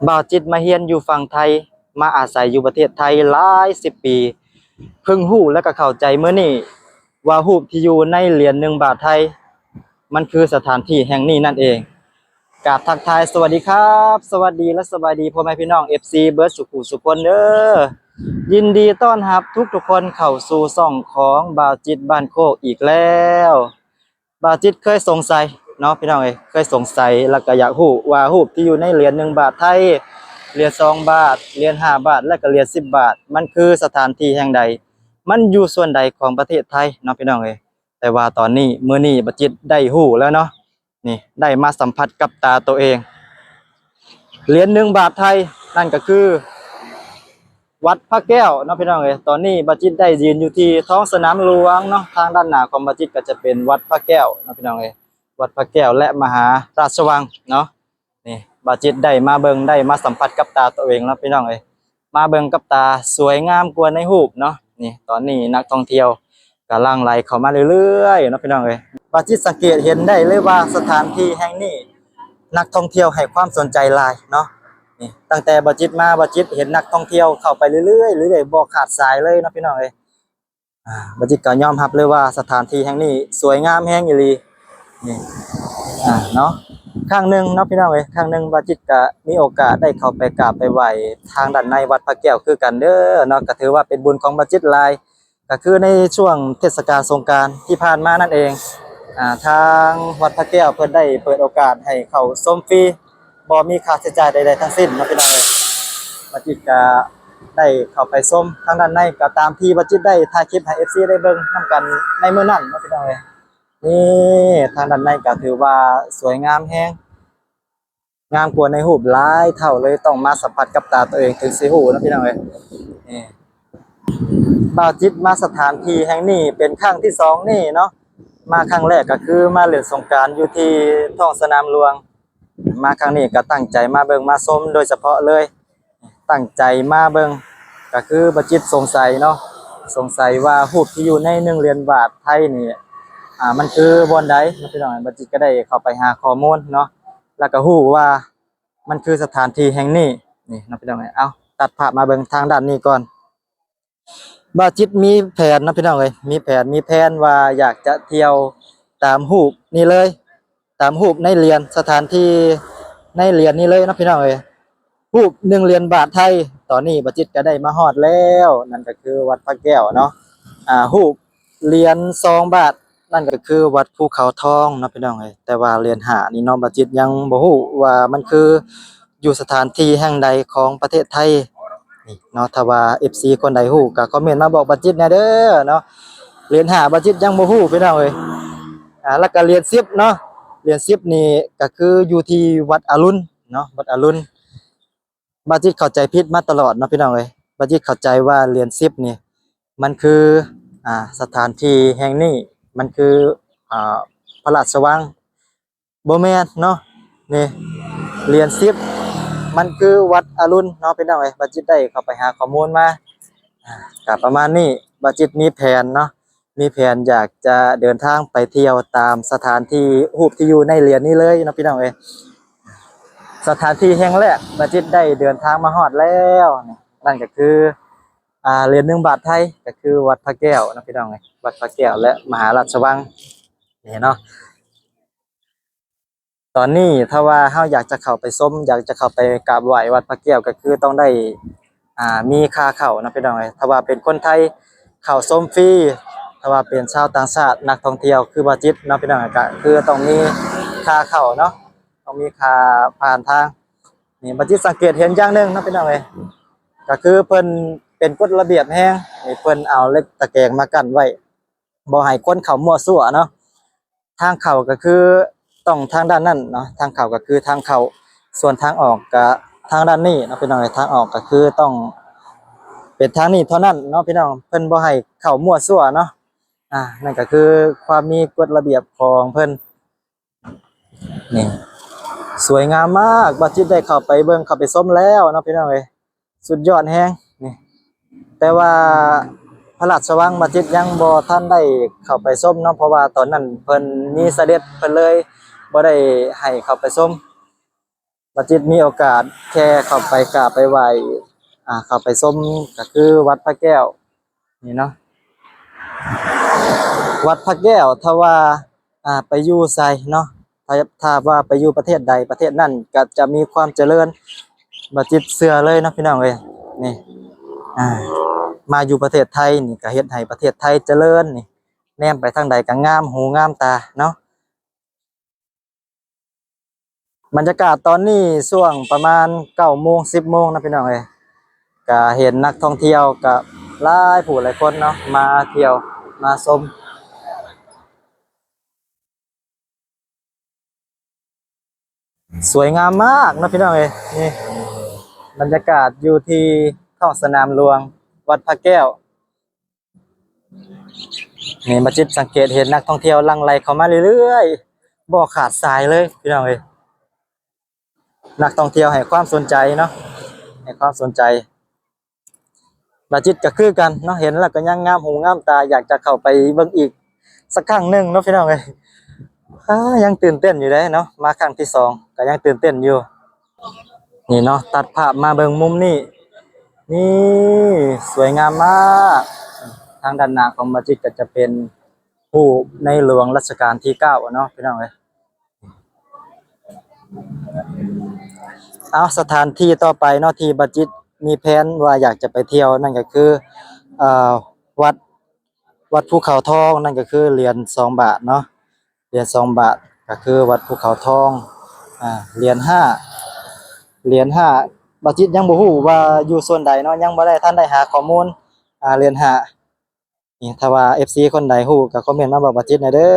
ບ່າວຈິດມາຮຽນຢູ່ຝັ່ງໄທ, ມາອາໄສຢູ່ປະເທດໄທຫຼາຍສິບປີ, ເພິ່ງຮູ້ແລະກໍເຂົ້າໃຈມື້ນີ້ວ່າຮູບທີ່ຢູ່ໃນຫຼຽນໜຶ່ງບາດໄທ ມັນຄືສະຖານທີ່ແຫ່ງນີ້ນັ້ນເອງ. ກາບທັກທາຍສະຫວັດດີຄັບ, ສະຫວັດດີ ແລະ ສະບາຍດີພໍ່ແມ່ພີ່ນ້ອງ ເອັຟຊີ ເບິດສຸຂູສຸຄົນເດີ. ຍິນດີຕ້ອນຮັບທຸກໆຄົນເຂົ້າສູ່ຊ່ອງຂອງບ່າວຈິດບ້ານໂຄກອີກແລ້ວ. ບ່າວຈິດເຄີຍສົງໄສເນາະພີ່ນ້ອງເອີຍ, ເຄີຍສົງໄສ ແລ້ວກໍຢາກຮູ້ວ່າຮູບທີ່ຢູ່ໃນຫຼຽນໜຶ່ງບາດໄທ, ຫຼຽນສອງບາດ, ຫຼຽນຫ້າບາດ ແລະກໍຫຼຽນສິບບາດ ມັນຄືສະຖານທີ່ແຫ່ງໃດ, ມັນຢູ່ສ່ວນໃດຂອງປະເທດໄທເນາະພີ່ນ້ອງເອີຍ. ແຕ່ວ່າຕອນນີ້ ມື້ນີ້ບ່າວຈິດໄດ້ຮູ້ແລ້ວເນາະ, ນີ້ ໄດ້ມາສຳຜັດກັບຕາໂຕເອງ. ຫຼຽນໜຶ່ງບາດໄທ ນັ້ນກໍຄື ວັດພະແກ້ວເນາະພີ່ນ້ອງເອີຍ. ຕອນນີ້ບ່າວຈິດໄດ້ຢືນຢູ່ທີ່ທ້ອງສະໜາມຫຼວງເນາະ, ທາງດ້ານໜ້າຂອງບ່າວຈິດກໍຈະເປັນວັດພະແກ້ວເນາະພີ່ນ້ອງເອີຍ, ວັດພະແກ້ວ ແລະ ມະຫາລາຊະວັງເນາະ. ນີ້ ບ່າວຈິດໄດ້ມາເບິ່ງ ໄດ້ມາສຳຜັດກັບຕາໂຕເອງເນາະພີ່ນ້ອງເອີຍ. ມາເບິ່ງກັບຕາ ສວຍງາມກວ່າໃນຮູບເນາະ. ນີ້ ຕອນນີ້ນັກທ່ອງທ່ຽວກຳລັງໄຫຼເຂົ້າມາເລື້ອຍໆເນາະພີ່ນ້ອງເອີຍ. ບ່າວຈິດສັງເກດເຫັນໄດ້ເລີຍວ່າ ສະຖານທີ່ແຫ່ງນີ້ ນັກທ່ອງທ່ຽວໃຫ້ຄວາມສົນໃຈຫຼາຍເນາະ. ນີ້ ຕັ້ງແຕ່ບ່າວຈິດມາ ບ່າວຈິດເຫັນນັກທ່ອງທ່ຽວເຂົ້າໄປເລື້ອຍໆ ເລື້ອຍໆ ບໍ່ຂາດສາຍເລີຍເນາະພີ່ນ້ອງເອີຍ. ອ່າ ບ່າວຈິດກໍຍອມຮັບເລີຍວ່າ ສະຖານທີ່ແຫ່ງນີ້ສວຍງາມແຮງອີ່ຫຼີ. ນີ້ ອ່າ ເນາະ, ຄັ້ງໜຶ່ງເນາະພີ່ນ້ອງເອີຍ, ຄັ້ງໜຶ່ງບ່າວຈິດກໍມີໂອກາດໄດ້ເຂົ້າໄປກາບໄປໄຫວ້ທາງດ້ານໃນວັດພະແກ້ວຄືກັນເດີເນາະ. ກໍຖືວ່າເປັນບຸນຂອງບ່າວຈິດຫຼາຍ, ກໍຄືໃນຊ່ວງເທດສະການສົງການທີ່ຜ່ານມານັ້ນເອງ, ອ່າ ທາງວັດພະແກ້ວເພິ່ນໄດ້ເປີດໂອກາດໃຫ້ເຂົ້າຊົມຟຣີ ບໍ່ມີຄ່າໃຊ້ຈ່າຍໃດໆທັງສິ້ນເນາະພີ່ນ້ອງເອີຍ. ບ່າວຈິດກະໄດ້ເຂົ້າໄປຊົມທາງດ້ານໃນ ກໍຕາມທີ່ບ່າວຈິດໄດ້ຖ່າຍຄລິບໃຫ້ເອັຟຊີໄດ້ເບິ່ງນຳກັນໃນມື້ນັ້ນເນາະພີ່ນ້ອງເອີຍ. ນີ້ ທາງດ້ານໃນກໍຖືວ່າສວຍງາມແຮງ, ງາມກວ່າໃນຮູບຫຼາຍເທົ່າເລີຍ, ຕ້ອງມາສຳຜັດກັບຕາໂຕເອງເຖິງຊິຮູ້ເນາະພີ່ນ້ອງເອີຍ. ນີ້ ບ່າວຈິດມາສະຖານທີ່ແຫ່ງນີ້ເປັນຄັ້ງທີສອງນີ້ເນາະ, ມາຄັ້ງແລກກໍຄືມາຫຼິ້ນສົງການຢູ່ທີ່ທ້ອງສະໜາມຫຼວງ. ມາຄັ້ງນີ້ກໍຕັ້ງໃຈມາເບິ່ງມາຊົມໂດຍສະເພາະເລີຍ, ຕັ້ງໃຈມາເບິ່ງ. ກໍຄືບ່າວຈິດສົງໄສເນາະ, ສົງໄສວ່າຮູບທີ່ຢູ່ໃນໜຶ່ງຫຼຽນບາດໄທນີ້ ອ່າ ມັນຄືບ່ອນໃດເນາະພີ່ນ້ອງ. ບ່າວຈິດກໍໄດ້ເຂົ້າໄປຫາຂໍ້ມູນເນາະ, ແລ້ວກໍຮູ້ວ່າມັນຄືສະຖານທີ່ແຫ່ງນີ້ ນີ້ເນາະພີ່ນ້ອງ. ເອົາ ຕັດພາບມາເບິ່ງທາງດ້ານນີ້ກ່ອນ. ບ່າວຈິດມີແຜນເນາະພີ່ນ້ອງເອີຍ, ມີແຜນ ມີແຜນວ່າຢາກຈະທ່ຽວຕາມຮູບນີ້ເລີຍ, ຕາມຮູບໃນຫຼຽນ, ສະຖານທີ່ໃນຫຼຽນນີ້ເລີຍເນາະພີ່ນ້ອງເອີຍ. ຮູບໜຶ່ງຫຼຽນບາດໄທ. ຕອນນີ້ບ່າວຈິດກໍໄດ້ມາຮອດແລ້ວ, ນັ້ນກໍຄືວັດພະແກ້ວເນາະ. ອ່າ ຮູບຫຼຽນສອງບາດ ນັ້ນກໍຄືວັດພູເຂົາທອງເນາະພີ່ນ້ອງເອີຍ. ແຕ່ວ່າຫຼຽນຫ້ານີ້ເນາະ ບ່າວຈິດຍັງບໍ່ຮູ້ວ່າມັນຄືຢູ່ສະຖານທີ່ແຫ່ງໃດຂອງປະເທດໄທນີ້ເນາະ. ຖ້າວ່າເອັຟຊີຄົນໃດຮູ້ກໍຄອມເມັນມາບອກບ່າວຈິດແດ່ເດີເນາະ. ຫຼຽນຫ້າບ່າວຈິດຍັງບໍ່ຮູ້ພີ່ນ້ອງເອີຍ. ອ່າ ແລ້ວກໍຫຼຽນສິບເນາະ, ຫຼຽນສິບນີ້ກໍຄືຢູ່ທີ່ວັດອະລຸນເນາະ, ວັດອະລຸນ. ບ່າວຈິດເຂົ້າໃຈຜິດມາຕະຫຼອດເນາະພີ່ນ້ອງເອີຍ. ບ່າວຈິດເຂົ້າໃຈວ່າຫຼຽນສິບນີ້ ມັນຄື ອ່າ ສະຖານທີ່ແຫ່ງນີ້ ມັນຄື ອ່າ ພະລາຊະວັງ. ບໍ່ແມ່ນເນາະ, ນີ້ ຫຼຽນສິບ ມັນຄືວັດອະລຸນເນາະພີ່ນ້ອງເອີຍ. ບ່າວຈິດໄດ້ເຂົ້າໄປຫາຂໍ້ມູນມາ ອ່າ ກໍປະມານນີ້. ບ່າວຈິດມີແຜນເນາະ, ມີແຜນຢາກຈະເດີນທາງໄປທ່ຽວຕາມສະຖານທີ່ ຮູບທີ່ຢູ່ໃນຫຼຽນນີ້ເລີຍເນາະພີ່ນ້ອງເອີຍ. ສະຖານທີ່ແຫ່ງແລກ ບ່າວຈິດໄດ້ເດີນທາງມາຮອດແລ້ວ, ນັ້ນກໍຄື ອ່າ ຫຼຽນໜຶ່ງບາດໄທ ກໍຄືວັດພະແກ້ວເນາະພີ່ນ້ອງເອີຍ, ວັດພະແກ້ວ ແລະ ມະຫາລາຊະວັງນີ້ເນາະ. ຕອນນີ້ຖ້າວ່າເຮົາຢາກຈະເຂົ້າໄປຊົມ ຢາກຈະເຂົ້າໄປກາບໄຫວ້ວັດພະແກ້ວ ກໍຄືຕ້ອງໄດ້ ອ່າ ມີຄ່າເຂົ້າເນາະພີ່ນ້ອງເອີຍ. ຖ້າວ່າເປັນຄົນໄທເຂົ້າຊົມຟຣີ, ຖ້າວ່າເປັນຊາວຕ່າງຊາດ ນັກທ່ອງທ່ຽວຄືບ່າວຈິດເນາະພີ່ນ້ອງເອີຍ ກໍຄືຕ້ອງມີຄ່າເຂົ້າເນາະ, ຕ້ອງມີຄ່າຜ່ານທາງ. ນີ້ ບ່າວຈິດສັງເກດເຫັນຢ່າງໜຶ່ງເນາະພີ່ນ້ອງເອີຍ, ກໍຄືເພິ່ນເປັນກົດລະບຽບແຮງ, ນີ້ ເພິ່ນເອົາເຫຼັກຕະແກງມາກັ້ນໄວ້ ບໍ່ໃຫ້ຄົນເຂົ້າມົ້ວຊົ່ວເນາະ. ທາງເຂົ້າກໍຄືຕ້ອງທາງດ້ານນັ້ນເນາະ, ທາງເຂົ້າກໍຄືທາງເຂົ້າ, ສ່ວນທາງອອກກໍທາງດ້ານນີ້ເນາະພີ່ນ້ອງເອີຍ. ທາງອອກກໍຄືຕ້ອງເປັນທາງນີ້ເທົ່ານັ້ນເນາະພີ່ນ້ອງ, ເພິ່ນບໍ່ໃຫ້ເຂົ້າມົ້ວຊົ່ວເນາະ. ອ່າ ນັ້ນກໍຄືຄວາມມີກົດລະບຽບຂອງເພິ່ນ. ນີ້ ສວຍງາມມາກ, ບ່າວຈິດໄດ້ເຂົ້າໄປເບິ່ງ ເຂົ້າໄປຊົມແລ້ວເນາະພີ່ນ້ອງເອີຍ. ສຸດຍອດແຮງນີ້. ແຕ່ວ່າພະລາຊະວັງ ບ່າວຈິດຍັງບໍ່ທັນໄດ້ເຂົ້າໄປຊົມເນາະ, ເພາະວ່າຕອນນັ້ນເພິ່ນມີສະເດັດ ເພິ່ນເລີຍບໍ່ໄດ້ໃຫ້ເຂົ້າໄປຊົມ. ບ່າວຈິດມີໂອກາດແຄ່ເຂົ້າໄປກາບໄປໄຫວ້ ອ່າ ເຂົ້າໄປຊົມ ກໍຄືວັດພະແກ້ວນີ້ເນາະ. ວັດພະແກ້ວ ຖ້າວ່າ ອ່າ ໄປຢູ່ໃສເນາະ ຖ້າ ຖ້າວ່າໄປຢູ່ປະເທດໃດປະເທດນັ້ນ ກໍຈະມີຄວາມຈະເລີນ ບ່າວຈິດເຊື່ອເລີຍເນາະ ພີ່ນ້ອງເອີຍ. ນີ້ ອ່າ ມາຢູ່ປະເທດໄທນີ້ ກໍເຮັດໃຫ້ປະເທດໄທຈະເລີນນີ້ ແນມໄປທາງໃດກໍງາມຫູງາມຕາເນາະ. ບັນຍາກາດຕອນນີ້ຊ່ວງປະມານເກົ້າໂມງ ສິບໂມງນະ ພີ່ນ້ອງເອີຍ, ກະເຫັນນັກທ່ອງທ່ຽວກະຫຼາຍຜູ້ຫຼາຍຄົນເນາະ ມາທ່ຽວມາຊົມ. ສວຍງາມມາກເນາະ ພີ່ນ້ອງເອີຍ. ນີ້ບັນຍາກາດຢູ່ທີ່ທ້ອງສະໜາມຫຼວງ ວັດພະແກ້ວ. ນີ້ ບ່າວຈິດສັງເກດເຫັນນັກທ່ອງທ່ຽວຫຼັ່ງໄຫຼເຂົ້າມາເລື້ອຍໆ ບໍ່ຂາດສາຍເລີຍ ພີ່ນ້ອງເອີຍ. ນັກທ່ອງທ່ຽວໃຫ້ຄວາມສົນໃຈເນາະ ໃຫ້ຄວາມສົນໃຈ. ບ່າວຈິດກໍຄືກັນເນາະ ເຫັນແລ້ວກໍຍັງງາມຫູງາມຕາ ຢາກຈະເຂົ້າໄປເບິ່ງອີກສັກຄັ້ງໜຶ່ງເນາະ ພີ່ນ້ອງເອີຍ. ອາ ຍັງຕື່ນເຕັ້ນຢູ່ເດ້ເນາະ ມາຄັ້ງທີສອງກໍຍັງຕື່ນເຕັ້ນຢູ່. ນີ້ເນາະ ຕັດພາບມາເບິ່ງມຸມນີ້ ນີ້ ສວຍງາມມາກ. ທາງດ້ານໜ້າຂອງບ່າວຈິດກໍຈະເປັນຮູບໃນຫຼວງລັດຊະການທີເກົ້າເນາະ ພີ່ນ້ອງເອີຍ. ເອົາ ສະຖານທີ່ຕໍ່ໄປເນາະ ທີ່ບ່າວຈິດມີແພນວ່າຢາກຈະໄປທ່ຽວ ນັ້ນກໍຄື ເອີ ວັດ ວັດພູເຂົາທອງ ນັ້ນກໍຄືຫຼຽນສອງບາດເນາະ ຫຼຽນສອງບາດ ກໍຄືວັດພູເຂົາທອງ. ອາ ຫຼຽນຫ້າ ຫຼຽນຫ້າ ບ່າວຈິດຍັງບໍ່ຮູ້ວ່າຢູ່ໂຊນໃດເນາະ ຍັງບໍ່ໄດ້ ທັນໄດ້ຫາຂໍ້ມູນ ອາ ຫຼຽນຫ້າ. ນີ້ ຖ້າວ່າເອັຟຊີຄົນໃດຮູ້ກໍຄອມເມັນມາບອກບ່າວຈິດແດ່ເດີ.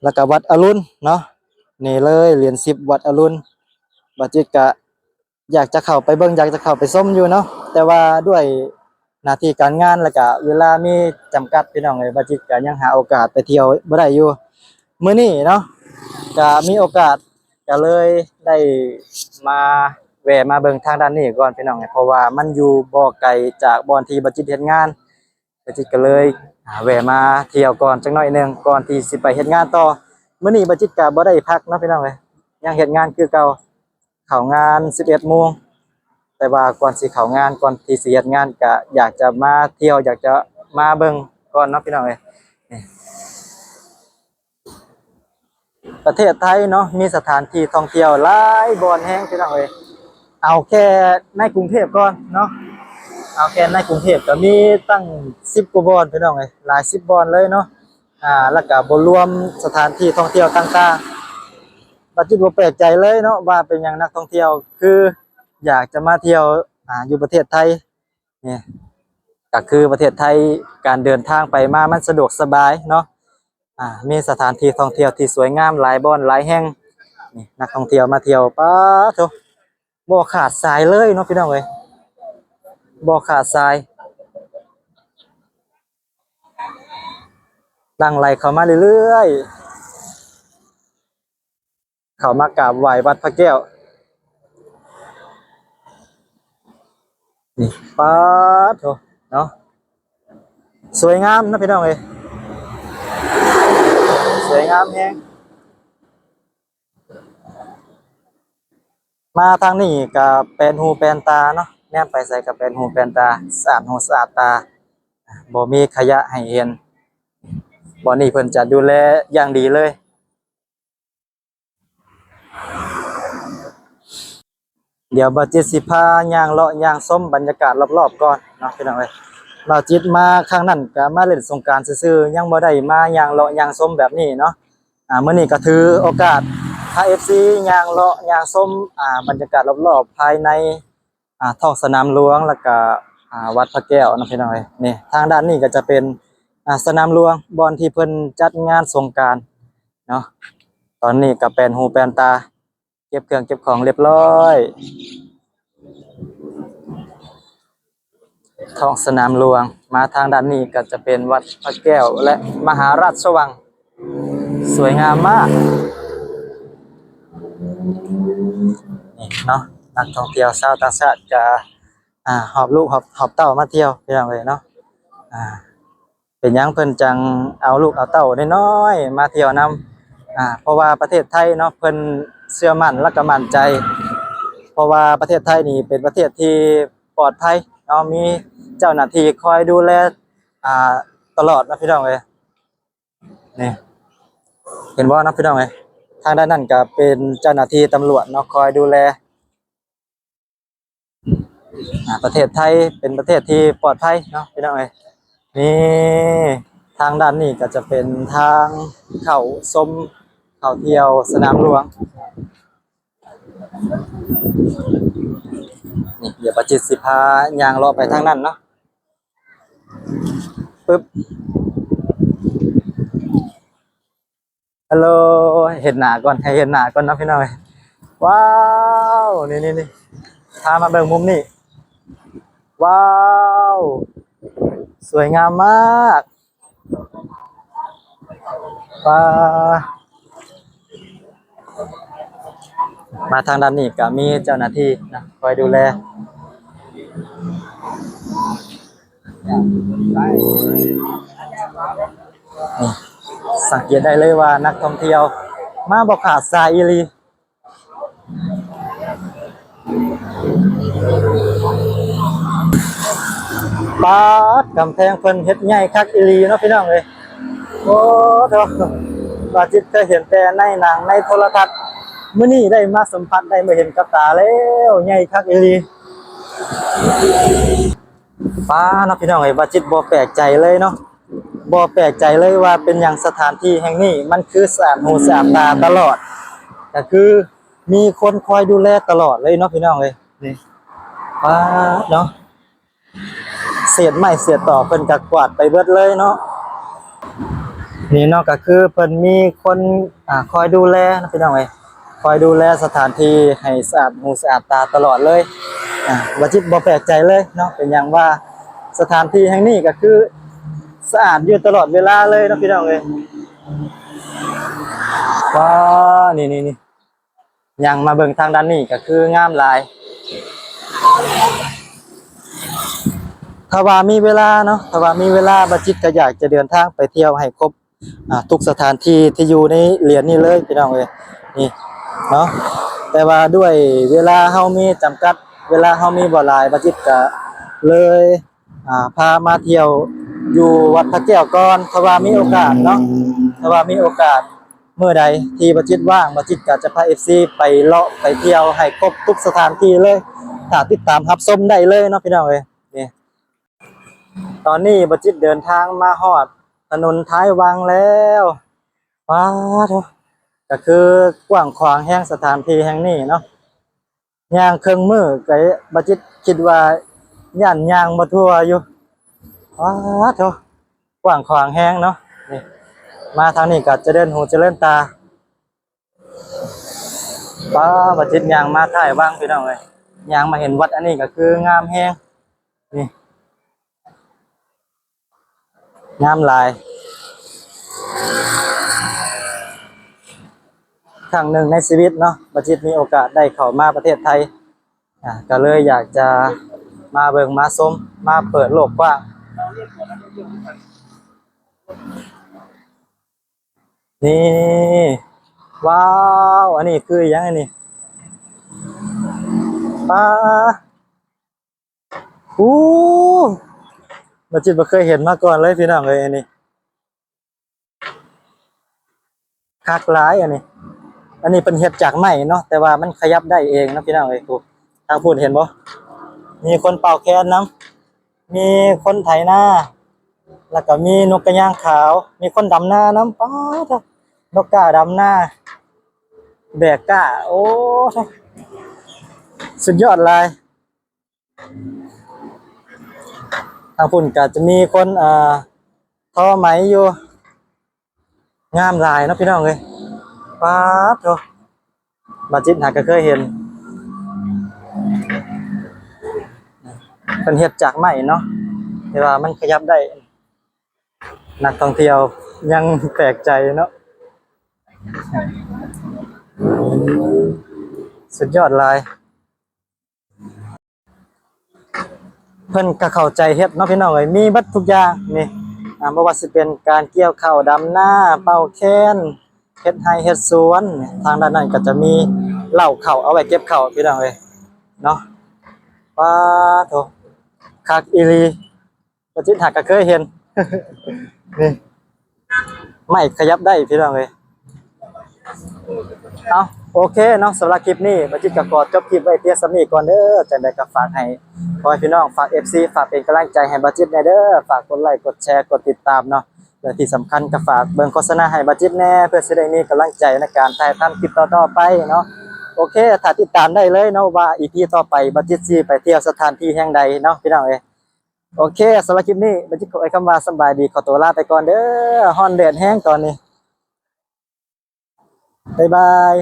ແລ້ວກໍວັດອະລຸນເນາະ ນີ້ເລີຍ ຫຼຽນສິບ ວັດອະລຸນ. ບ່າວຈິດກໍ ຢາກຈະເຂົ້າໄປເບິ່ງ ຢາກຈະເຂົ້າໄປຊົມຢູ່ເນາະ ແຕ່ວ່າດ້ວຍໜ້າທີ່ການງານ ແລ້ວກະເວລາມີຈຳກັດ ພີ່ນ້ອງເອີຍ, ບ່າວຈິດກະຍັງຫາໂອກາດໄປທ່ຽວບໍ່ໄດ້ຢູ່. ມື້ນີ້ເນາະ ກະມີໂອກາດ ກະເລີຍໄດ້ມາແວ່ມາເບິ່ງທາງດ້ານນີ້ກ່ອນ ພີ່ນ້ອງເອີຍ, ເພາະວ່າມັນຢູ່ບໍ່ໄກຈາກບ່ອນທີ່ບ່າວຈິດເຮັດງານ. ບ່າວຈິດກໍເລີຍ ອາ ແວ່ມາທ່ຽວກ່ອນຈັກໜ້ອຍໜຶ່ງ ກ່ອນທີ່ຊິໄປເຮັດງານຕໍ່. ມື້ນີ້ບ່າວຈິດກໍບໍ່ໄດ້ພັກເນາະ ພີ່ນ້ອງເອີຍ, ຍັງເຮັດງານຄືເກົ່າ. ເຂົ້າງານສິບເອັດໂມງ, ແຕ່ວ່າກ່ອນຊິເຂົ້າງານ ກ່ອນທີ່ຊິເຮັດງານ ກໍຢາກຈະມາທ່ຽວ ຢາກຈະມາເບິ່ງກ່ອນເນາະ ພີ່ນ້ອງເອີຍ. ນີ້ ປະເທດໄທເນາະ ມີສະຖານທີ່ທ່ອງທ່ຽວຫຼາຍບ່ອນແຮງ ພີ່ນ້ອງເອີຍ. ເອົາແຄ່ໃນກຸງເທບກ່ອນເນາະ, ເອົາແຄ່ໃນກຸງເທບກໍມີຕັ້ງສິບກວ່າບ່ອນ ພີ່ນ້ອງເອີຍ, ຫຼາຍສິບບ່ອນເລີຍເນາະ. ອາ ແລ້ວກໍບໍ່ລວມສະຖານທີ່ທ່ອງທ່ຽວຕ່າງໆ. ບ່າວຈິດບໍ່ແປກໃຈເລີຍເນາະ ວ່າເປັນຫຍັງນັກທ່ອງທ່ຽວຄືຢາກຈະມາທ່ຽວ ອາ ຢູ່ປະເທດໄທ. ນີ້ກໍຄືປະເທດໄທ ການເດີນທາງໄປມາມັນສະດວກສະບາຍເນາະ, ອາ ມີສະຖານທີ່ທ່ອງທ່ຽວທີ່ສວຍງາມຫຼາຍບ່ອນຫຼາຍແຫ່ງ. ນີ້ ນັກທ່ອງທ່ຽວມາທ່ຽວ ປາໂທ້ ບໍ່ຂາດສາຍເລີຍເນາະ ພີ່ນ້ອງເອີຍ, ບໍ່ຂາດສາຍ ຫຼັ່ງໄຫຼເຂົ້າມາເລື້ອຍໆ. ເຂົ້າມາກາບໄຫວ້ວັດພະແກ້ວ. ນີ້ ປາດໂທ້ເນາະ, ສວຍງາມເນາະ ພີ່ນ້ອງເອີຍ, ສວຍງາມແຮງ. ມາທາງນີ້ກໍແປນຫູແປນຕາເນາະ, ແນມໄປໃສກໍແປນຫູແປນຕາ, ສະອາດຫູສະອາດຕາ, ບໍ່ມີຂະຫຍະໃຫ້ເຫັນ. ບ່ອນນີ້ເພິ່ນຈະດູແລຢ່າງດີເລີຍ. ດຽວບ່າວຈິດຊິພາຍ່າງເລາະຍ່າງຊົມບັນຍາກາດລອບໆກ່ອນເນາະ ພີ່ນ້ອງເອີຍ. ບ່າວຈິດມາຄັ້ງນັ້ນກໍມາຫຼິ້ນສົງການຊື່ໆ, ຍັງບໍ່ໄດ້ມາຍ່າງເລາະຍ່າງຊົມແບບນີ້ເນາະ. ອາ ມື້ນີ້ກໍຖືໂອກາດພາເອັຟຊີຍ່າງເລາະຍ່າງຊົມ ອາ ບັນຍາກາດລອບໆພາຍໃນ ອາ ທ້ອງສະໜາມຫຼວງ ແລ້ວກະ ອາ ວັດພະແກ້ວເນາະ ພີ່ນ້ອງເອີຍ. ນີ້ ທາງດ້ານນີ້ກໍຈະເປັນ ອາ ສະໜາມຫຼວງ ບ່ອນທີ່ເພິ່ນຈັດງານສົງການເນາະ. ຕອນນີ້ກໍແປນຫູແປນຕາ ເກັບເຄື່ອງເກັບຂອງລຽບຮ້ອຍ. ທ້ອງສະໜາມຫຼວງ. ມາທາງດ້ານນີ້ກໍຈະເປັນວັດພະແກ້ວ ແລະ ມະຫາຣາຊວັງ. ສວຍງາມມາກ ນີ້ເນາະ. ນັກທ່ອງທ່ຽວຊາວຕ່າງຊາດກະ ອາ ຫອບລູກຫອບ ຫອບເຕົ້າມາທ່ຽວ ພີ່ນ້ອງເອີຍເນາະ. ອາ ເປັນຫຍັງເພິ່ນຈັ່ງເອົາລູກເອົາເຕົ້ານ້ອຍໆມາທ່ຽວນຳ? ອ່າ ເພາະວ່າປະເທດໄທເນາະ ເພິ່ນເຊື່ອໝັ້ນ ແລ້ວກໍໝັ້ນໃຈ ເພາະວ່າປະເທດໄທນີ້ເປັນປະເທດທີ່ປອດໄພເນາະ ມີເຈົ້າໜ້າທີ່ຄອຍດູແລ ອ່າ ຕະຫຼອດເນາະ ພີ່ນ້ອງເອີຍ. ນີ້ ເຫັນບໍ່ເນາະ ພີ່ນ້ອງເອີຍ? ທາງດ້ານນັ້ນກໍເປັນເຈົ້າໜ້າທີ່ຕຳຫຼວດເນາະ ຄອຍດູແລ. ອ່າ ປະເທດໄທເປັນປະເທດທີ່ປອດໄພເນາະ ພີ່ນ້ອງເອີຍ. ນີ້ ທາງດ້ານນີ້ກໍຈະເປັນທາງເຂົ້າຊົມ ເຂົ້າທ່ຽວສະໜາມຫຼວງ. ນີ້ ດຽວປາຈິດຊິພາຍ່າງເລາະໄປທາງນັ້ນເນາະ. ປຶບ ຮັລໂຫຼ ເຫັນໜ້າກ່ອນ ໃຫ້ເຫັນໜ້າກ່ອນເນາະ ພີ່ນ້ອງເອີຍ. ວ້າວ ນີ້ໆໆ ພາມາເບິ່ງມຸມນີ້. ວ້າວ ສວຍງາມມາກ. ປາ ມາທາງດ້ານນີ້ກໍມີເຈົ້າໜ້າທີ່ນະ ຄອຍດູແລ. ນີ້ ສັງເກດໄດ້ເລີຍວ່ານັກທ່ອງທ່ຽວມາບໍ່ຂາດສາຍອີ່ຫຼີ. ປາດ ກຳແພງເພິ່ນເຮັດໃຫຍ່ຄັກອີ່ຫຼີເນາະ ພີ່ນ້ອງເອີຍ. ໂອ້ໂທ້ ບາຈິດເຄີຍເຫັນແຕ່ໃນໜັງ ໃນໂທລະທັດ, ມື້ນີ້ໄດ້ມາສຳຜັດ ໄດ້ມາເຫັນກັບຕາແລ້ວ ໃຫຍ່ຄັກອີ່ຫຼີ. ປ້າເນາະ ພີ່ນ້ອງເອີຍ, ບາຈິດບໍ່ແປກໃຈເລີຍເນາະ, ບໍ່ແປກໃຈເລີຍວ່າເປັນຫຍັງສະຖານທີ່ແຫ່ງນີ້ມັນຄືສະອາດຫູສະອາດຕາຕະຫຼອດ, ກໍຄືມີຄົນຄອຍດູແລຕະຫຼອດເລີຍເນາະ ພີ່ນ້ອງເອີຍ. ນີ້ ປ້າເນາະ ເສດໄມ້ເສດຕໍເພິ່ນກໍກວາດໄປເບິດເລີຍເນາະ. ນີ້ເນາະ ກໍຄືເພິ່ນມີຄົນ ອ່າ ຄອຍດູແລເນາະ ພີ່ນ້ອງເອີຍ, ຄອຍດູແລສະຖານທີ່ໃຫ້ສະອາດຫູສະອາດຕາຕະຫຼອດເລີຍ. ອ່າ ບາຈິດບໍ່ແປກໃຈເລີຍເນາະ ເປັນຫຍັງວ່າສະຖານທີ່ແຫ່ງນີ້ກໍຄືສະອາດຢູ່ຕະຫຼອດເວລາເລີຍເນາະ ພີ່ນ້ອງເອີຍ. ວ້າ ນີ້ໆໆ ຍ່າງມາເບິ່ງທາງດ້ານນີ້ກໍຄືງາມຫຼາຍ. ຖ້າວ່າມີເວລາເນາະ, ຖ້າວ່າມີເວລາ ບາຈິດກໍຢາກຈະເດີນທາງໄປທ່ຽວໃຫ້ຄົບ ອ່າ ທຸກສະຖານທີ່ທີ່ຢູ່ໃນຫຼຽນນີ້ເລີຍ ພີ່ນ້ອງເອີຍ. ນີ້ເນາະ ແຕ່ວ່າດ້ວຍເວລາເຮົາມີຈຳກັດ, ເວລາເຮົາມີບໍ່ຫຼາຍ, ບາຈິດກະເລີຍ ອ່າ ພາມາທ່ຽວຢູ່ວັດພະແກ້ວກ່ອນ ຖ້າວ່າມີໂອກາດເນາະ, ຖ້າວ່າມີໂອກາດມື້ໃດທີ່ບາຈິດວ່າງ, ບາຈິດກະຈະພາເອັຟຊີໄປເລາະໄປທ່ຽວໃຫ້ຄົບທຸກສະຖານທີ່ເລີຍ. ຖ້າຕິດຕາມຮັບຊົມໄດ້ເລີຍເນາະ ພີ່ນ້ອງເອີຍ. ນີ້ ຕອນນີ້ບາຈິດເດີນທາງມາຮອດຖະໜົນທ້າຍວັງແລ້ວ. ປາໂທ້ ກໍຄືກວ້າງຂວາງແຮງສະຖານທີ່ແຫ່ງນີ້ເນາະ, ຍ່າງເຄິ່ງມື້ກໍບາຈິດຄິດວ່າຢ້ານຍ່າງບໍ່ທົ່ວຢູ່. ປາໂທ້ ກວ້າງຂວາງແຮງເນາະ. ນີ້ ມາທາງນີ້ກໍຈະເລີນຫູຈະເລີນຕາ. ປ້າ ບາຈິດຍ່າງມາທ້າຍວັງ ພີ່ນ້ອງເອີຍ, ຍ່າງມາເຫັນວັດອັນນີ້ກໍຄືງາມແຮງ. ນີ້ ງາມຫຼາຍ. ຄັ້ງໜຶ່ງໃນຊີວິດເນາະ ບາຈິດມີໂອກາດໄດ້ເຂົ້າມາປະເທດໄທ, ອ່າ ກໍເລີຍຢາກຈະມາເບິ່ງມາຊົມ ມາເປີດໂລກກວ້າງ. ນີ້ ວ້າວ ອັນນີ້ຄືຫຍັງອັນນີ້? ປ້າ ອູ້ ບາຈິດບໍ່ເຄີຍເຫັນມາກ່ອນເລີຍ ພີ່ນ້ອງເອີຍ. ອັນນີ້ຄັກຫຼາຍ ອັນນີ້, ອັນນີ້ເພິ່ນເຮັດຈາກໄມ້ເນາະ ແຕ່ວ່າມັນຂະຫຍັບໄດ້ເອງເນາະ ພີ່ນ້ອງເອີຍ. ຜູ້ ທາງພຸ້ນເຫັນບໍ່? ມີຄົນເປົ່າແຄນນຳ. ມີຄົນໄຖນາ ແລ້ວກໍມີນົກກະຍາງຂາວ ມີຄົນດຳນານຳ. ປາດໂທ້ ນົກກ້າດຳນາ ແບກກ້າ ໂອ້ ສຸດຍອດຫຼາຍ. ທາງພຸ້ນກໍຈະມີຄົນ ເອີ ທໍໄໝຢູ່. ງາມຫຼາຍເນາະ ພີ່ນ້ອງເອີຍ. ປາດໂທ້ ບາຈິດຫາກໍເຄີຍເຫັນ ເພິ່ນເຮັດຈາກໄມ້ເນາະ ແຕ່ວ່າມັນຂະຫຍັບໄດ້. ນັກທ່ອງທ່ຽວຍັງແປກໃຈເນາະ, ສຸດຍອດຫຼາຍ. ເພິ່ນກໍເຂົ້າໃຈເຮັດເນາະ ພີ່ນ້ອງເອີຍ, ມີເບິດທຸກຢ່າງນີ້ ອ່າ ບໍ່ວ່າຊິເປັນການກ່ຽວເຂົ້າ, ດຳນາ, ເປົ່າແຄນ, ເຮັດໄຮ່ເຮັດສວນ. ທາງດ້ານນັ້ນກໍຈະມີເລົ້າເຂົ້າ ເອົາໄວ້ເກັບເຂົ້າ ພີ່ນ້ອງເອີຍເນາະ. ປາໂທ້ ຄັກອີ່ຫຼີ. ບໍ່ຈິດຫາກະເຄີຍເຫັນ ນີ້ ໄມ້ຂະຫຍັບໄດ້ພີ່ນ້ອງເອີຍ. ເອົາ ໂອເຄເນາະ ສຳລັບຄລິບນີ້ ບໍ່ຈິດກໍຂໍຈົບຄລິບໄວ້ພຽງສ່ຳນີ້ກ່ອນເດີ. ຈັ່ງໃດກໍຝາກໃຫ້ພໍ່ແມ່ພີ່ນ້ອງ ຝາກເອັຟຊີ ຝາກເປັນກຳລັງໃຈໃຫ້ບໍ່ຈິດແດ່ເດີ. ຝາກກົດໄລ ກົດແຊ ກົດຕິດຕາມເນາະ ແລະທີ່ສຳຄັນກໍຝາກເບິ່ງໂຄສະນາໃຫ້ບໍ່ຈິດແດ່ ເພື່ອຊິໄດ້ມີກຳລັງໃຈໃນການຖ່າຍທຳຄລິບຕໍ່ໆໄປເນາະ. ໂອເຄ ຖ້າຕິດຕາມໄດ້ເລີຍເນາະ ວ່າອີພີຕໍ່ໄປ ບໍ່ຈິດຊິໄປທ່ຽວສະຖານທີ່ແຫ່ງໃດເນາະ ພີ່ນ້ອງເອີຍ. ໂອເຄ ສຳລັບຄລິບນີ້ ບໍ່ຈິດຂໍເອີຍຄຳວ່າສຳບາຍດີ ຂໍຕົວລາໄປກ່ອນເດີ. ຮ້ອນແດດແຮງຕອນນີ້. ບາຍບາຍ.